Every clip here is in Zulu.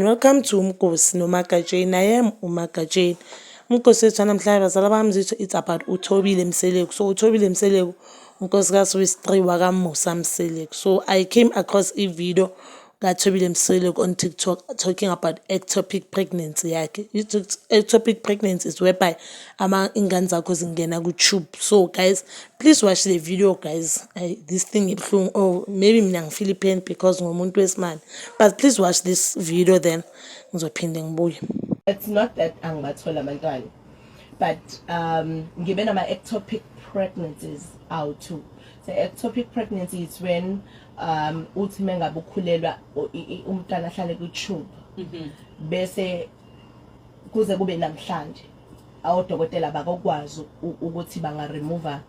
Welcome to Umgosi noMagatsheni. I am uMagatsheni. Umgosi wethu wanamhlanje, bazala bami zitho, it's about uThobile Mseleku. So uThobile Mseleku unkosikazi wesi-3 wakaMusa Mseleku. So I came across i-video kaThobile Mseleku on TikTok talking about ectopic pregnancy yakhe. Ectopic pregnancy is whereby ama ingane zakho zingena ku-tube. So guys, please watch the video, guys. This thing ibuhlungu, or maybe mina ngifeel pain because ngumuntu wesimame. But please watch this video, then ngizophinde ngibuye. It's not that angibathola abantwana, but ngibe nama ectopic pregnancies awu-two. So ectopic pregnancy is when uthi mengabe ukhulelwa, umntwana ahlale kwi-tube, bese kuze kube namhlanje awodokotela bakokwazi ukuthi banga-remove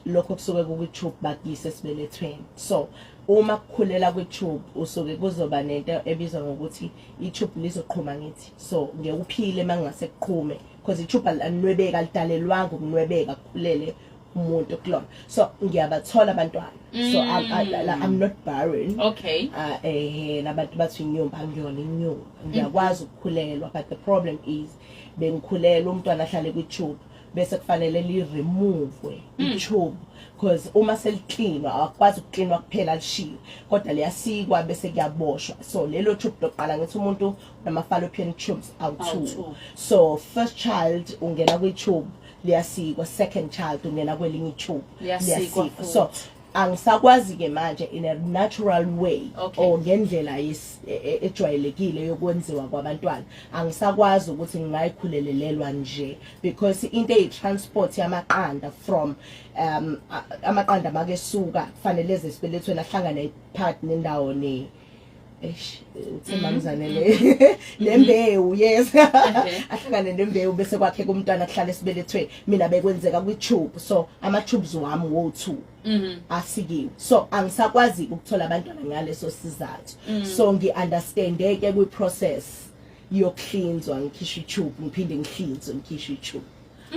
lokho kusuke kukwi-tube bakuyise esibelethweni. So uma kukhulela kwi-tube, usuke kuzoba nento ebizwa ngokuthi i-tube lizoqhuma, ngithi so ngeke uphile mangase kuqhume, because i-tube alinwebeka, alidalelwanga ukunwebeka kukhulele umuntu kulona. So ngiyabathola abantwana, so I'm not barren. Labantu bathi inyumba, angiyona inyumba, ngiyakwazi ukukhulelwa, but the problem is bengikhulelwa, umntwana ahlale kwi-tube, bese kufanele li-remove i-tube, because uma seliklinwa awakwazi ukuklinwa kuphela lishiwe, kodwa liyasikwa bese kuyaboshwa. So lelo tube lokuqala, ngithi umuntu nama-fallopian tubes awu-two. Awu-two. So first child ungena kwi-tube, liyasikwa. Second child ungena kwelinye i-tube, Liyasikwa futhi. So angisakwazi-ke manje in a natural way or ngendlela ejwayelekile yokwenziwa kwabantwana, angisakwazi ukuthi ngingayikhulelelelwa nje, because into eyi-transport yamaqanda from amaqanda makesuka kufanele eze esibelethweni, ahlangane phakathi nendawo ne, eish, uthe mamzane, le nembewu, yes, ahlangane nembewu bese kwakheka umntwana kuhlala esibelethweni. Mina bekwenzeka kwi-tube, so ama-tubes wami wo-two asikiwe, so angisakwazi ukuthola abantwana ngaleso sizathu. So ngi-understande-ke kwi-process yokuhlinzwa, ngikhishwe i-tube, ngiphinde ngihlinzwe, ngikhishwe i-tube,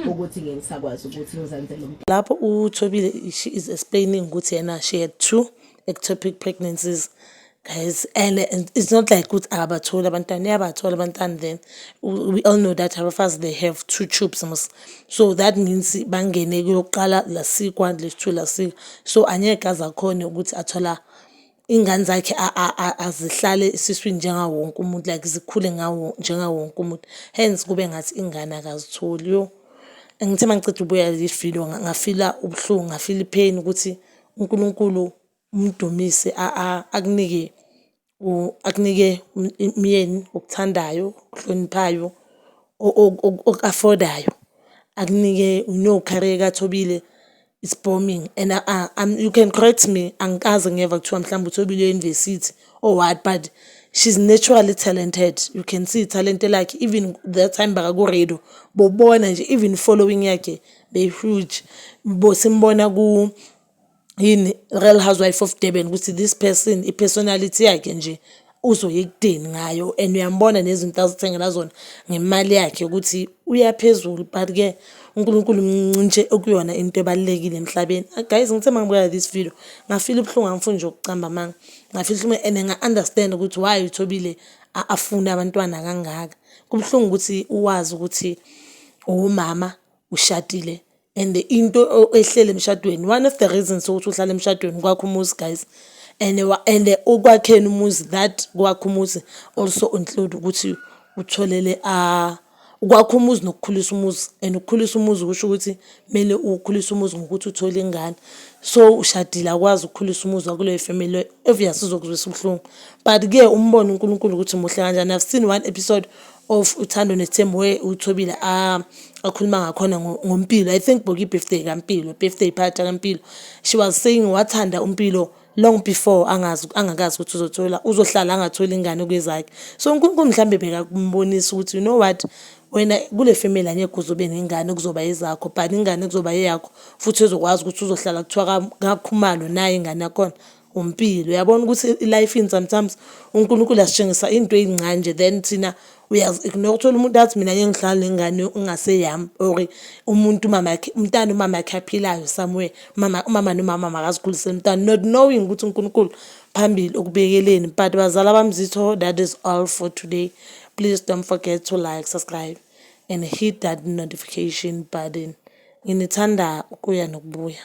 ukuthi ngeke ngisakwazi ukuthi ngizenzele umntwana. Lapho uThobile, she is explaining ukuthi yena she had two ectopic pregnancies, guys, and it's not like ukuthi akabatholi abantwana, uyabathola abantwana. Then we all know that abafazi, they have two tubes mos, so that means bangene kuyokuqala, lasikwa, lesi-two lasikwa, so angeke aze akhone ukuthi athola ingane zakhe azihlale esiswini njengawo wonke umuntu, like zikhule ngawo njengawo wonke umuntu. Hence kube ngathi ingane akazitholi. Yo, ngithe mangiceda ukubuya le video, ngafila ubuhlungu, ngafila i-pain ukuthi uNkulunkulu umdumise, akunike akunike umyeni okuthandayo, okuhloniphayo, oku-affordayo, akunike no career kaThobile is booming and you can correct me, angikaze ngeva kuthiwa mhlawumbe uThobile university or what, but she's naturally talented. You can see talent lakhe. Even that time bakaku-radio, bobona nje even following yakhe be-huge, simbona ku yini, Real Housewife of Durban, ukuthi this person, i-personality yakhe nje uzoya ekudeni ngayo, and uyambona nezinto azithengela zona ngemali yakhe ukuthi uyaphezulu. But-ke uNkulunkulu mncintshe okuyona into ebalulekile emhlabeni. Guys, ngithe mangibuka this video, ngafila ubuhlungu, angifuni nje ukucamba amanga, ngafila ubuhlungu and nga-understand ukuthi why uThobile afune abantwana kangaka. Kubuhlungu ukuthi uwazi ukuthi uwumama, ushadile, and into ehlele emshadweni, one of the reasons ukuthi uhlale emshadweni kwakho umuzi, guys, and ukwakheni umuzi, that kwakho umuzi also include ukuthi utholele ukwakha umuzi nokukhulisa umuzi, and ukukhulisa umuzi kusho ukuthi kumele ukhulise umuzi ngokuthi uthole ingane. So ushadile, akwazi ukukhulisa umuzi wakuleyo family, obvious uzokuzwisa ubuhlungu. But-ke umbone uNkulunkulu ukuthi muhle kanjani. I've seen one episode of Uthando Nesithembu where uThobile akhuluma ngakhona ngoMpilo. I think bokuyi-birthday kaMpilo, birthday party kaMpilo. She was saying wathanda uMpilo long before angazi, angakazi ukuthi uzothola, uzohlala angatholi ingane kwezakhe. So uNkulunkulu mhlambe bekakumbonisa ukuthi, you know what, wena kule family angeke uze ube nengane kuzoba ezakho, but ingane kuzoba eyakho futhi ezokwazi ukuthi uzohlala kuthiwa kaKhumalo naye ingane yakhona uMpilo. Uyabona ukuthi i-life-ini sometimes uNkulunkulu asitshengisa into ey'ncane nje, then thina uyazi-ignore. Uthola umuntu athi, "Mina ngeke ngihlale nengane engaseyami," or umuntu umama yakhe, umntana umama yakhe aphilayo somewhere, umama, umama nomama makazikhulisele umntwana, not knowing ukuthi uNkulunkulu Phambili ukubekeleni. But bazala bamzitho, that is all for today. Please don't forget to like, subscribe and hit that notification button. Nginithanda ukuya nokubuya.